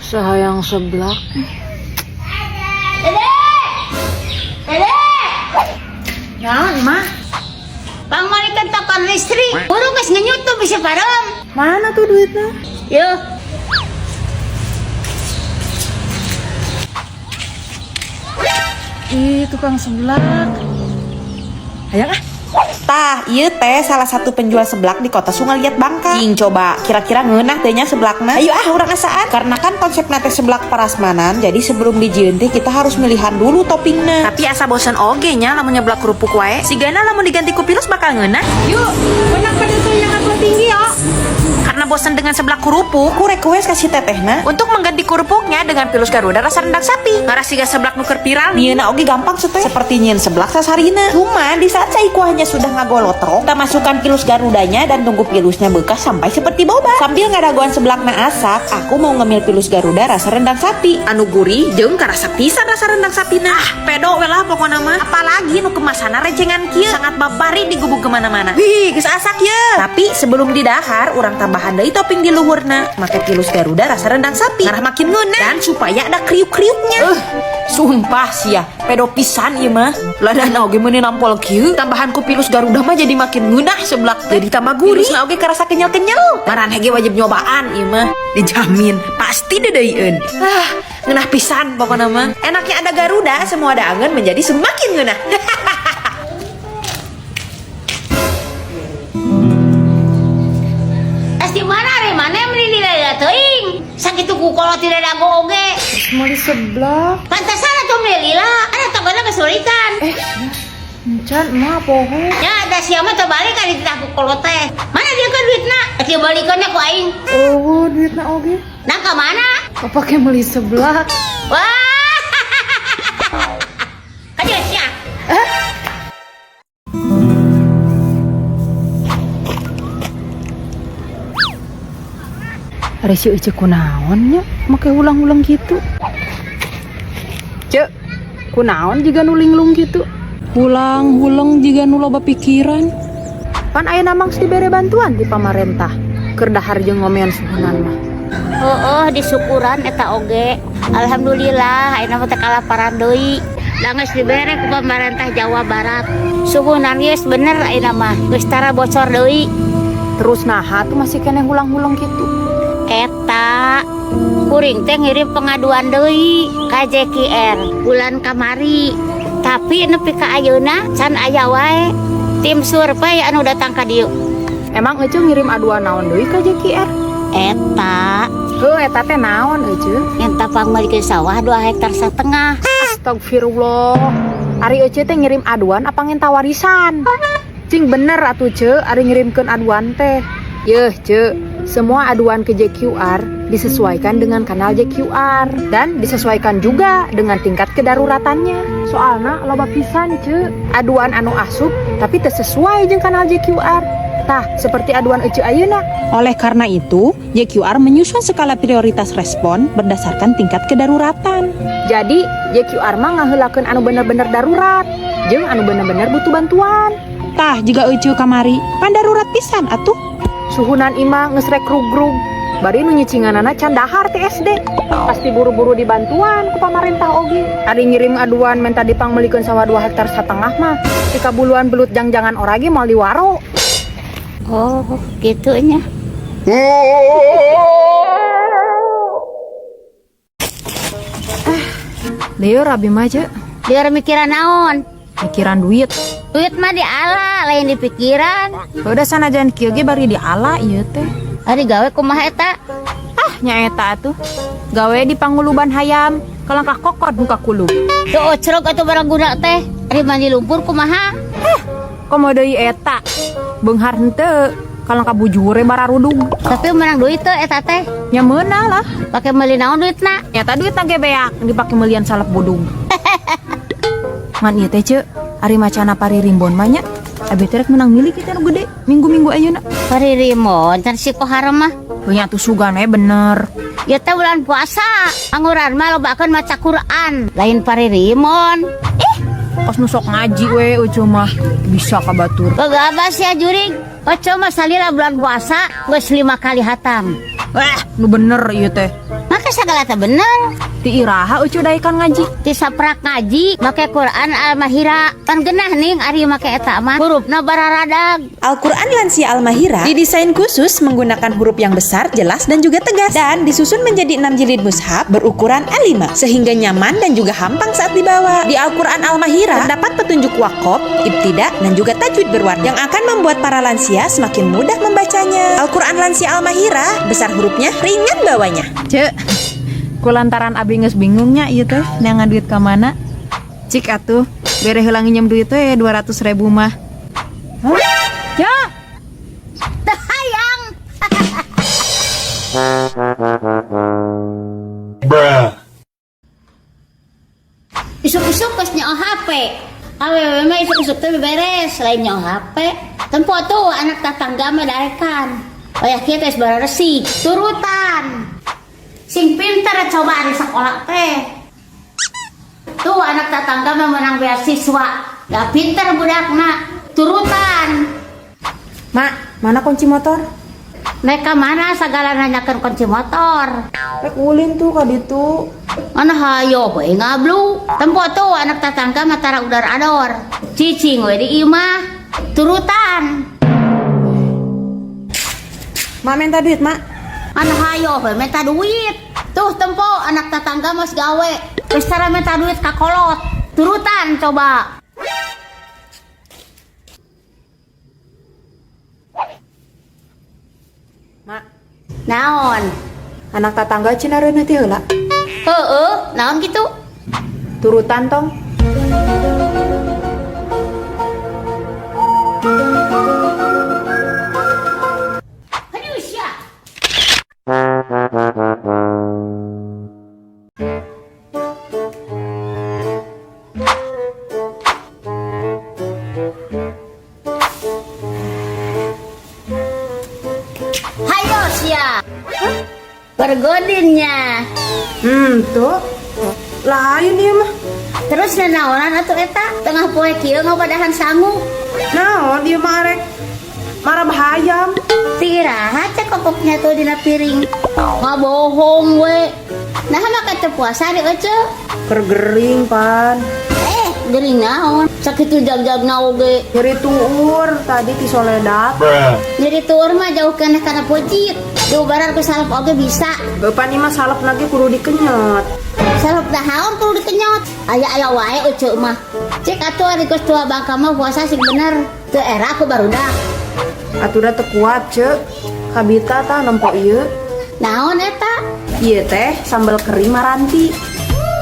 Sayang seblak. Dede! Dede! Naon, mah? Pangmalikeun token listrik. Buru geus ngenyutup bisa pareum. Mana tuh duitnya? Yo. Ih, tukang seblak. Hayang ah. Tah, ieu teh salah satu penjual seblak di kota Sungailiat, Bangka. Cing coba, kira-kira ngeunah teh nya seblakna? Ayo ah, urang asaan. Karena kan konsepna teh seblak parasmanan, jadi sebelum dijieun teh kita harus milihan dulu toppingna. Tapi asa bosen oge nya lamun nyeblak kerupuk wae. Sigana lamun diganti ku pilus bakal ngeunah. Yuk, benang pedesnya yang aku tinggi ya. Karena bosen dengan seblak kerupuk, Aku request ka si tetehna. Untuk mengganti kerupuknya dengan pilus Garuda rasa rendang sapi. Ngarah siga seblak nu keur viral nih. Nyieunna oge gampang teh, seperti nyieun seblak sasarina. Cuma di saat cai kuahnya sudah ngagolotrok, kita masukkan pilus Garudanya dan tunggu pilusnya bekas sampai seperti boba. Sambil ngadagoan seblakna asak, aku mau ngemil pilus Garuda rasa rendang sapi. Anu gurih jeung karasa pisan rasa rendang sapina. Ah, pedo we lah pokona mah. Apalagi nu kemasanna rencengan kieu, sangat babari digubuk kemana-mana. Wih, geus asak ye. Tapi sebelum didahar, urang tambahan deui topping di luhurna. Make pilus Garuda rasa rendang sapi. Ngarah makin ngeunah dan supaya ada kriuk-kriuknya. Sumpah sia, pedo pisan ieu mah. Ladana oge meuni nampol kieu. Tambahan ku pilus Garuda mah jadi makin ngeunah seblak teh. Jadi tambah gurih. Pilusna oge kerasa kenyal-kenyal. Maraneh ge wajib nyobaan ieu mah. Dijamin pasti dedeuieun. Ah, ngeunah pisan pokona mah. Enaknya ada Garuda, semua daangan menjadi semakin ngeunah. Es di mana re mana meuni lila teuing. Sakitu ku kolot tidak dago oge. Terus meuli seblak. Pantasan atuh meuli lila. Ada tokenna kesulitan. Eh, encan mah poho. Ya, da sia mah teu balik kan dititah ku kolot teh. Mana dia ke duitna? Atuh balikeunna ku aing. Oh, duitna oge. Nah, ka mana? Kepake meuli seblak. Wah. Ka dieu sia. Ari si Ece kunaon nya make ulang-ulang gitu. Cek, kunaon jiga nu linglung gitu. Hulang-huleng jiga nu loba pikiran. Pan ayeuna mah geus dibere bantuan di pamarentah. Keur dahar jeung ngomean suhunan mah. Oh, disyukuran eta oge. Alhamdulillah, ayeuna mah teu kalaparan deui. Da geus dibere ku pemerintah Jawa Barat. Suhunan geus bener ayeuna mah, geus tara bocor deui. Terus naha tuh masih keneh hulang-huleng gitu. Eta kuring teh ngirim pengaduan deui ka JQR bulan kamari. Tapi nepi ka ayeuna can aya wae tim survei anu datang ka dieu. Emang Ece ngirim aduan naon deui ka JQR? Eta Heuh, eta teh naon Ece? Nyenta pangmeulikeun sawah 2 hektar setengah. Astagfirullah. Ari Ece teh ngirim aduan apa ngenta warisan? Cing bener atuh Ce, ari ngirimkeun aduan teh. Yeuh Ce, semua aduan ke JQR disesuaikan dengan kanal JQR dan disesuaikan juga dengan tingkat kedaruratannya. Soalna loba pisan Ce, aduan anu asup tapi teu sesuai jeung kanal JQR. Tah, seperti aduan Ece ayeuna. Oleh karena itu, JQR menyusun skala prioritas respon berdasarkan tingkat kedaruratan. Jadi, JQR mah ngaheulakeun anu bener-bener darurat, jeung anu bener-bener butuh bantuan. Tah, jiga Ece kamari, pan darurat pisan atuh. Suhunan imah geus rek rug-rug. Bari nu nyicinganana can dahar ti SD. Pasti buru-buru dibantuan ku pamarentah oge. Ari ngirim aduan menta dipangmeulikeun sawah 2 hektar setengah mah. Ti kabuluan belut jang-jangan orage moal diwaro. Oh, gitu nya. Lieur abi mah ce, Lieur mikiran naon? Mikiran duit. Duit mah diala, lain di pikiran. Udah sanajan kieu ge bari diala ieu teh. Ari gawe kumaha eta? Ah, nya eta atuh. Gawe di panguluban hayam, kalangkah kokot muka kulub. Tuh ocrog atuh barang guna teh. Ari mandi lumpur kumaha? Komo deui eta. Beunghar henteu, kalangkah bujure bararudug. Tapi menang duit teh eta teh. Nya meunang lah. Pake meuli naon duitna? Nyata duit ge beak dipake melian salep budung. Ngan ieu teh ce, ari macana pari rimbon mah nya. Abi teh rek menang milik kita nu gede minggu-minggu ayeuna. Pari rimbon can si kohar mah. Nya tuh sugan we bener. Ya teh bulan puasa, anguran mah lobakeun maca Quran, lain pari rimbon. Kos nu sok ngaji we Ucu mah bisa ka batur. Gegabah sia jurig. Oco mah salila bulan puasa geus 5 kali hatam. Wah, nu bener ieu teh. Maka Segala teh bener. Ti iraha Ucu daekan ngaji? Ti saprak ngaji make Quran Al-Mahira. Pan genah ning ari make eta mah. Hurufna bararadag. Al-Quran Lansia Al-Mahira didesain khusus menggunakan huruf yang besar, jelas, dan juga tegas. Dan disusun menjadi 6 jilid mushaf berukuran A5 sehingga nyaman dan juga hampang saat dibawa. Di Al-Quran Al-Mahira terdapat petunjuk wakof, ibtida, dan juga tajwid berwarna yang akan membuat para lansia semakin mudah membacanya. Al-Quran Lansia Al-Mahira, besar hurufnya, ringan bawanya. Cek, kulantaran abi geus bingungnya ieu teh neangan duit ka mana? Cik atuh, bere heula nginjem duit teh 200 ribu mah. Hah? Ya, Teu hayang. Bruh. Isuk-isuk geus nyoo HP. Awewe mah isuk-isuk teh beres, lain nyoo HP. Tempo tuh anak tetangga mah daekan. Wayah kieu teh beresih, turutan. Sing pinter coba di sekolah teh. Tuh anak tetangga mah menang beasiswa. Gak pinter budakna, turutan. Mak, mana kunci motor? Mereka mana segala nanyakan kunci motor. Rek ulin tuh ka ditu. Mana hayo we ngablu. Tempo tuh anak tetangga mah tara udar ador. Cicing we di imah, turutan. Mak minta duit, Mak. Mana hayo we minta duit. Tuh tempo anak tetangga mas gawe. Geus tara minta duit ka kolot. Turutan coba. Mak, Naon? Anak tetangga cenah reuneuh ti heula. Heeh, naon gitu? Turutan tong. Aduh sia. Hayo sia. Bergodinnya. Tuh. Lain ieu mah. Terus nanaonan atuh eta tengah poe kieu ngabadahan sangu. Naon ieu mah arek marab hayam. Ti iraha cek kokoknya tuh dina piring. Ngabohong we. Nah maka teu puasa di ece. Keur gering pan. Eh, gering naon? Sakitu jag-jagna oge. Nyeri tuur tadi ti soledat. Bruh. Nyeri tuur mah jauh keneh kana pojit. Diubaran ku salep oge bisa. Beupan ieu mah salep lagi kudu dikenyot. Salep dahaon kudu dikenyot. Aya-aya wae ece mah. Cek atuh ari geus tua bangka mah puasa sing bener. Teu era aku barudak. Atuh da teu kuat, Cek. Kabita tah nempo ieu. Naon eta? Ieu teh sambal kering maranti.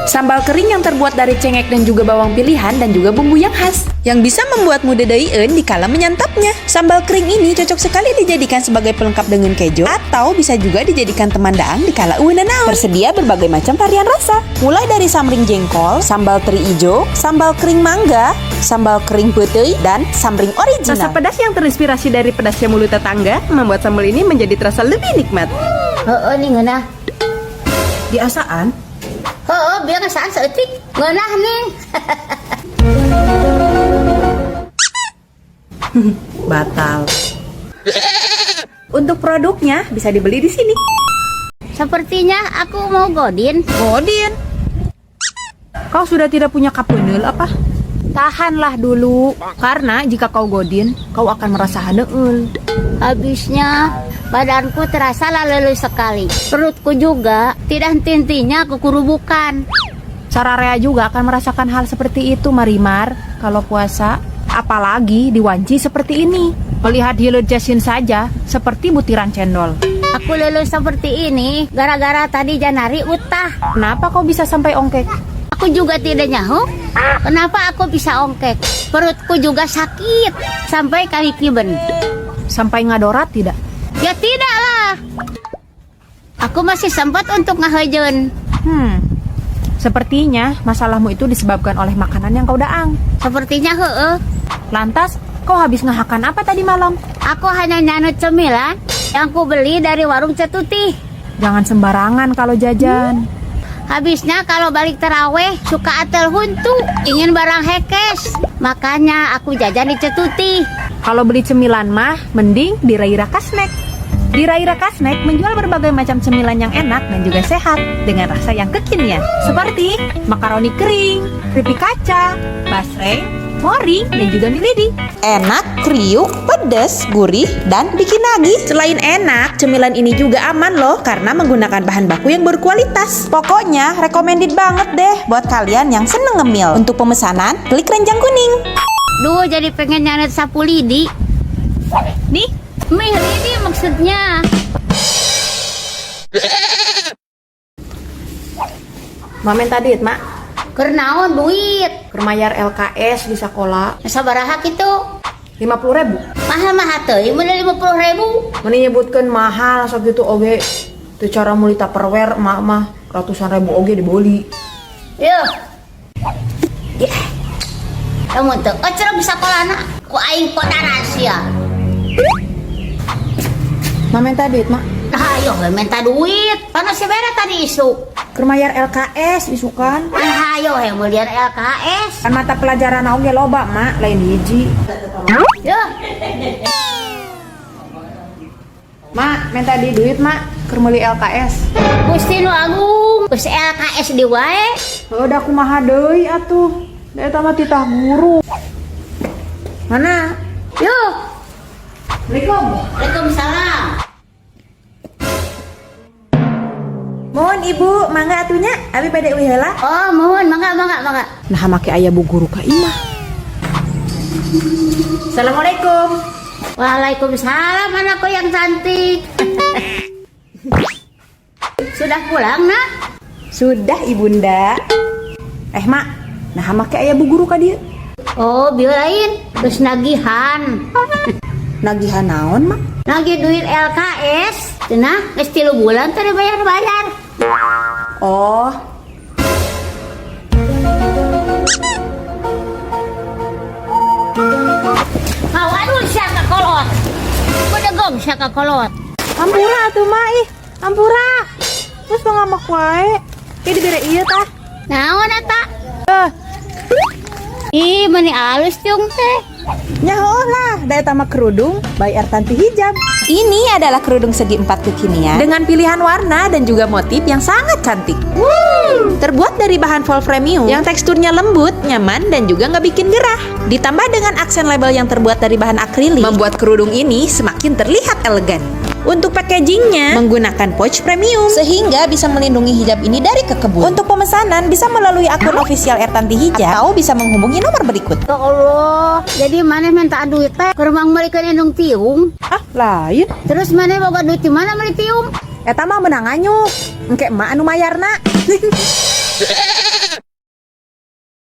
Sambal kering yang terbuat dari cengek dan juga bawang pilihan dan juga bumbu yang khas yang bisa membuatmu dedeieun di kala menyantapnya. Sambal kering ini cocok sekali dijadikan sebagai pelengkap dengan keju atau bisa juga dijadikan teman daang di kala euweuh nanaon. Tersedia berbagai macam varian rasa, mulai dari samring jengkol, sambal teri ijo, sambal kering mangga, sambal kering peuteuy, dan samring Rasa original. Pedas yang terinspirasi dari pedasnya mulut tetangga membuat sambal ini menjadi terasa lebih nikmat. Heeh nih ngeunah. Diasaan? Heeh, biar ngasaan saeutik. Ngeunah nih. Batal. Untuk produknya bisa dibeli di sini. Sepertinya aku mau godin. Godin. Kau sudah tidak punya kapeundeul apa? Tahanlah dulu, karena jika kau godin, kau akan merasa haneul. Habisnya badanku terasa leleh sekali. Perutku juga tidak henti-hentinya kukurubukan. Sararea juga akan merasakan hal seperti itu, Marimar, kalau puasa. Apalagi diwanci seperti ini. Melihat hileud Jasin saja, seperti butiran cendol. Aku leleh seperti ini gara-gara tadi Janari utah. Kenapa kau bisa sampai ongkek? Aku juga tidak nyaho. Kenapa aku bisa ongkek? Perutku juga sakit sampai kali kiben. Sampai ngadorat tidak? Ya tidak lah. Aku masih sempat untuk ngahejeun. Sepertinya masalahmu itu disebabkan oleh makanan yang kau daang. Sepertinya heeh. Lantas, kau habis ngahakan apa tadi malam? Aku hanya nyanut cemilan yang ku beli dari warung Cetuti. Jangan sembarangan kalau jajan. Habisnya kalau balik teraweh suka atel huntu, ingin barang hekes. Makanya aku jajan di Cetuti. Kalau beli cemilan mah, mending di Raira Snack. Di Raira Snack menjual berbagai macam cemilan yang enak dan juga sehat dengan rasa yang kekinian seperti makaroni kering, keripik kaca, basreng, moring, dan juga mie lidi. Enak, kriuk, pedes, gurih, dan bikin nagih. Selain enak, cemilan ini juga aman loh karena menggunakan bahan baku yang berkualitas. Pokoknya recommended banget deh buat kalian yang seneng ngemil. Untuk pemesanan, klik keranjang kuning. Duh, jadi pengen nyanet sapu lidi. Nih, Mie lidi maksudnya. Mak minta duit, Mak. Keur naon duit? Keur mayar LKS di sekolah. Sabaraha kitu? 50 ribu. Mahal-mahal teuing meuli 50 ribu. Meni nyebutkeun mahal sok gitu oge. Teu cara meuli Tupperware emak mah ratusan ribu oge dibeli. Yuh. Ya. Lamun teu ecreg sakolana ku aing podaran sia. Mak minta duit, Mak. Nah, ayo we minta duit. Panas si bere tadi isuk. Keur mayar LKS isukan. Nah, ayo we meulian LKS. Kan mata pelajaran oge loba, Mak, lain hiji. Yuh. Mak, minta di duit, Mak, keur meuli LKS. Gusti nu agung, geus LKS di wae. Heuh, da kumaha deui atuh. Da eta mah titah guru. Mana? Yuh. Assalamualaikum. Waalaikumsalam. Mohon Ibu, mangga atuh nya, abi bade uih heula. Oh, mohon mangga, mangga, mangga. Nah, make aya bu guru ka imah. Assalamualaikum. Waalaikumsalam, anakku yang cantik. Sudah pulang, Nak? Sudah, Ibunda. Eh, Mak, nah make aya bu guru ka dieu. Oh, bieu lain. Geus nagihan. Nagihan naon, Mak? Nagih duit LKS. Cenah, geus 3 bulan teu dibayar-bayar. Oh. Mau aduh sia ka kolot. Bedegong sia ka kolot. Ampura atuh, Mak, ih. Ampura. Terus mau ngambek wae. Kayak dibere ieu tah. Naon eta? Eh, Ih, meni alus cung teh. Nyaho lah, da eta mah kerudung by Ertanti Hijab. Ini adalah kerudung segi empat kekinian dengan pilihan warna dan juga motif yang sangat cantik. Terbuat dari bahan voile premium yang teksturnya lembut, nyaman, dan juga nggak bikin gerah. Ditambah dengan aksen label yang terbuat dari bahan akrilik, membuat kerudung ini semakin terlihat elegan. Untuk packagingnya menggunakan pouch premium sehingga bisa melindungi hijab ini dari kekebun. Untuk pemesanan bisa melalui akun official Ertanti Hijab atau bisa menghubungi nomor berikut. Ya Allah, jadi maneh minta duit teh keur mangmeulikeun indung tiung. Ah, lain. Terus maneh boga duit di mana meuli tiung? Eta mah menang anyuk. Engke emak anu mayarna.